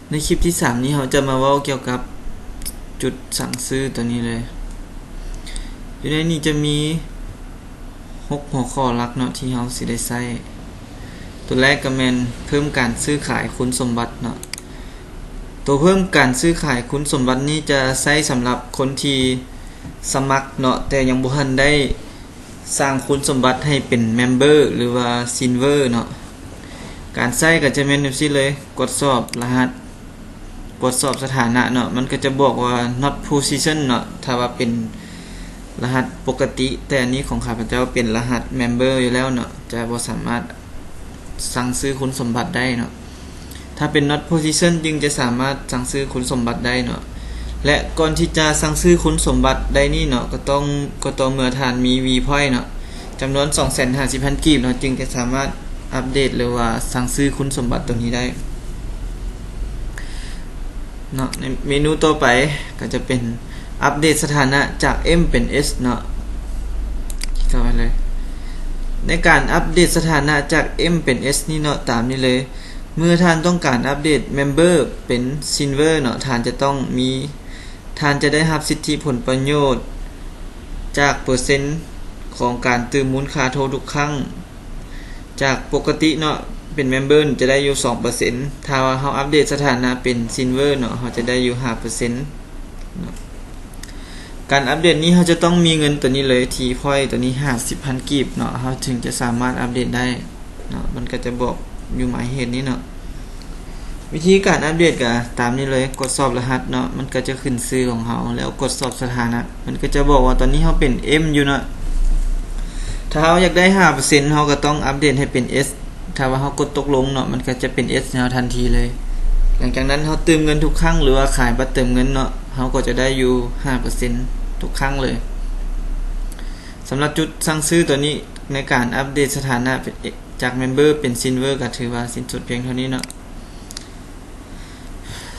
ໃນຄລິບທີສາມນີ້ ເຮົາຈະມາເວົ້າກ່ຽວກັບຈຸດສັ່ງຊື້ຕົວນີ້ເລີຍ. ຢູ່ໃນນີ້ຈະມີຫົກຫົວຂໍ້ຫຼັກເນາະ ທີ່ເຮົາຊິໄດ້ໃຊ້. ຕົວແລກກໍແມ່ນເພີ່ມການຊື້ຂາຍຄຸນສົມບັດເນາະ. ຕົວເພີ່ມການຊື້ຂາຍຄຸນສົມບັດນີ້ຈະໃຊ້ສຳລັບຄົນທີ່ສະໝັກເນາະ ແຕ່ຍັງບໍ່ທັນໄດ້ ສ້າງຄຸນສົມບັດໃຫ້ເປັນ Member ຫຼືວ່າ Silver ເນາະ. ການໃຊ້ກໍຈະແມ່ນແບບຊີ້ເລີຍ, ກວດສອບລະຫັດ, ກວດສອບສະຖານະເນາະ, ມັນກໍຈະບອກວ່າ not position ເນາະ ຖ້າວ່າເປັນລະຫັດປົກກະຕິ, ແຕ່ອັນນີ້ຂອງຂ້າພະເຈົ້າເປັນລະຫັດ Member ຢູ່ແລ້ວເນາະ, ຈະບໍ່ສາມາດສັ່ງຊື້ຄຸນສົມບັດໄດ້ເນາະ. ຖ້າເປັນ not position ຈຶ່ງຈະສາມາດສັ່ງຊື້ຄຸນສົມບັດໄດ້ເນາະ ແລະ ກ່ອນທີ່ຈະສັ່ງຊື້ຄຸນສົມບັດໄດ້ນີ້ເນາະ ກໍຕ້ອງ ກໍຕໍ່ເມື່ອທ່ານມີ V point ເນາະ ຈຳນວນສອງແສນຫ້າສິບພັນກີບເນາະ ຈຶ່ງຈະສາມາດອັບເດດ ຫຼືວ່າສັ່ງຊື້ຄຸນສົມບັດຕົວນີ້ໄດ້ເນາະ. ໃນເມນູຕໍ່ໄປກໍຈະເປັນອັບເດດສະຖານະຈາກ M ເປັນ S ເນາະ ຄລິກເຂົ້າໄປເລີຍ. ໃນການອັບເດດສະຖານະຈາກ M ເປັນ S ນີ້ເນາະ ຕາມນີ້ເລີຍ. ເມື່ອທ່ານຕ້ອງການອັບເດດ Member ເປັນ Silver ເນາະ ທ່ານຈະຕ້ອງມີ ທ່ານຈະໄດ້ຮັບສິດທິຜົນປະໂຫຍດຈາກເປີເຊັນຂອງການຕື່ມມູນຄ່າໂທທຸກຄັ້ງ. ຈາກປົກກະຕິເນາະ ເປັນ Member ຈະໄດ້ຢູ່ສອງເປີເຊັນ ຖ້າວ່າເຮົາອັບເດດສະຖານະເປັນ Silver ເນາະ ເຮົາຈະໄດ້ຢູ່ຫ້າເປີເຊັນເນາະ. ການອັບເດດນີ້ເຮົາຈະຕ້ອງມີເງິນຕົວນີ້ເລີຍ T point ຕົວນີ້ຫ້າສິບພັນກີບເນາະ ເຮົາຈຶ່ງຈະສາມາດອັບເດດໄດ້ເນາະ. ມັນກໍຈະບອກຢູ່ໝາຍເຫດນີ້ເນາະ. ວິທີການອັບເດດກໍຕາມນີ້ເລີຍ, ກວດສອບລະຫັດເນາະ ມັນກໍຈະຂຶ້ນຊື່ຂອງເຮົາ ແລ້ວກວດສອບສະຖານະ ມັນກໍຈະບອກວ່າຕອນນີ້ເຮົາເປັນ M ຢູ່ເນາະ. ຖ້າເຮົາຢາກໄດ້ຫ້າເປີເຊັນ ເຮົາກໍຕ້ອງອັບເດດໃຫ້ເປັນ S ຖ້າວ່າເຮົາກົດຕົກລົງເນາະ ມັນກໍຈະເປັນ S ໃຫ້ເຮົາທັນທີເລີຍ. ຫຼັງຈາກນັ້ນເຮົາຕື່ມເງິນທຸກຄັ້ງ ຫຼືວ່າຂາຍບັດເຕີມເງິນເນາະ ເຮົາກໍຈະໄດ້ຢູ່ຫ້າເປີເຊັນທຸກຄັ້ງເລີຍ. ສຳລັບຈຸດສັ່ງຊື້ຕົວນີ້ ໃນການອັບເດດສະຖານະເປັນ ຈາກ Member ເປັນ Silver ກໍຖືວ່າສິ້ນສຸດພຽງເທົ່ານີ້ເນາະ.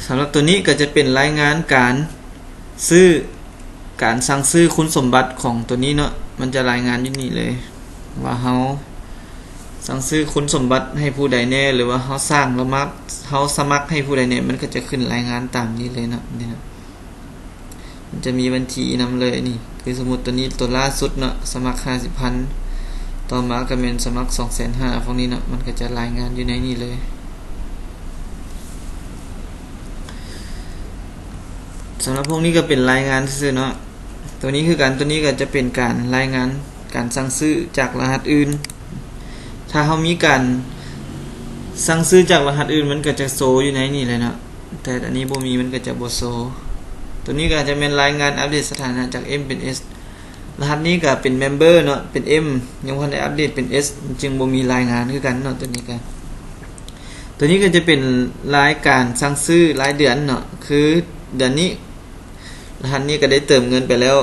ສຳລັບຕົວນີ້ກໍຈະເປັນລາຍງານການຊື້ ການສັ່ງຊື້ຄຸນສົມບັດຂອງຕົວນີ້ເນາະ ມັນຈະລາຍງານຢູ່ນີ້ເລີຍ ວ່າເຮົາສັ່ງຊື້ຄຸນສົມບັດໃຫ້ຜູ້ໃດແດ່ ຫຼືວ່າເຮົາສ້າງລະມັກ ເຮົາສະໝັກໃຫ້ຜູ້ໃດແດ່ ມັນກໍຈະຂຶ້ນລາຍງານຕາມນີ້ເລີຍເນາະ. ນີ້ເນາະ ມັນຈະມີບັນຊີນຳເລີຍນີ້ ຄືສົມມຸດຕົວນີ້ຕົວລ່າສຸດເນາະ ສະໝັກຫ້າສິບພັນ ຕໍ່ມາກໍແມ່ນສະໝັກສອງແສນຫ້າ ພວກນີ້ເນາະ ມັນກໍຈະລາຍງານຢູ່ໃນນີ້ເລີຍ. ສຳລັບພວກນີ້ກໍເປັນລາຍງານຊື່ໆເນາະ. ຕົວນີ້ຄືກັນ ຕົວນີ້ກໍຈະເປັນການລາຍງານການສັ່ງຊື້ຈາກລະຫັດອື່ນ. ຖ້າເຮົາມີການສັ່ງຊື້ຈາກລະຫັດອື່ນ ມັນກໍຈະໂຊຢູ່ໃນນີ້ເລີຍເນາະ ແຕ່ອັນນີ້ບໍ່ມີ ມັນກໍຈະບໍ່ໂຊ. ຕົວນີ້ກໍອາດຈະແມ່ນລາຍງານອັບເດດສະຖານະຈາກ M ເປັນ S. ລະຫັດນີ້ກໍເປັນ Member ເນາະ ເປັນ M ຍັງບໍ່ທັນໄດ້ອັບເດດເປັນ S ຈຶ່ງບໍ່ມີລາຍງານຄືກັນເນາະ. ຕົວນີ້ກໍ ຕົວນີ້ກໍຈະເປັນລາຍການສັ່ງຊື້ລາຍເດືອນເນາະ ຄືເດືອນນີ້ ລະຫັດນີ້ກໍໄດ້ເຕີມເງິນໄປແລ້ວ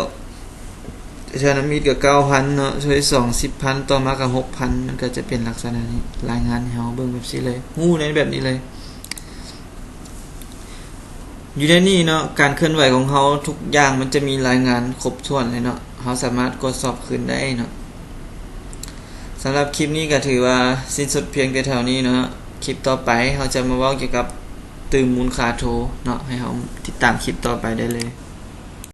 ເທື່ອທຳອິດກໍເກົ້າພັນເນາະ ເທື່ອທີສອງສິບພັນ ຕໍ່ມາກໍຫົກພັນ ມັນກໍຈະເປັນລັກສະນະນີ້ ລາຍງານໃຫ້ເຮົາເບິ່ງແບບຊີ້ເລີຍ ຮູ້ໃນແບບນີ້ເລີຍ. ຢູ່ໃນນີ້ເນາະ ການເຄື່ອນໄຫວຂອງເຮົາທຸກຢ່າງມັນຈະມີລາຍງານຄົບຖ້ວນເລີຍເນາະ ເຮົາສາມາດກວດສອບຄືນໄດ້ເນາະ. ສຳລັບຄລິບນີ້ກໍຖືວ່າສິ້ນສຸດພຽງແຕ່ເທົ່ານີ້ເນາະ. ຄລິບຕໍ່ໄປເຮົາຈະມາເວົ້າກ່ຽວກັບຕື່ມມູນຄ່າໂທເນາະ ໃຫ້ເຮົາຕິດຕາມຄລິບຕໍ່ໄປໄດ້ເລີຍ.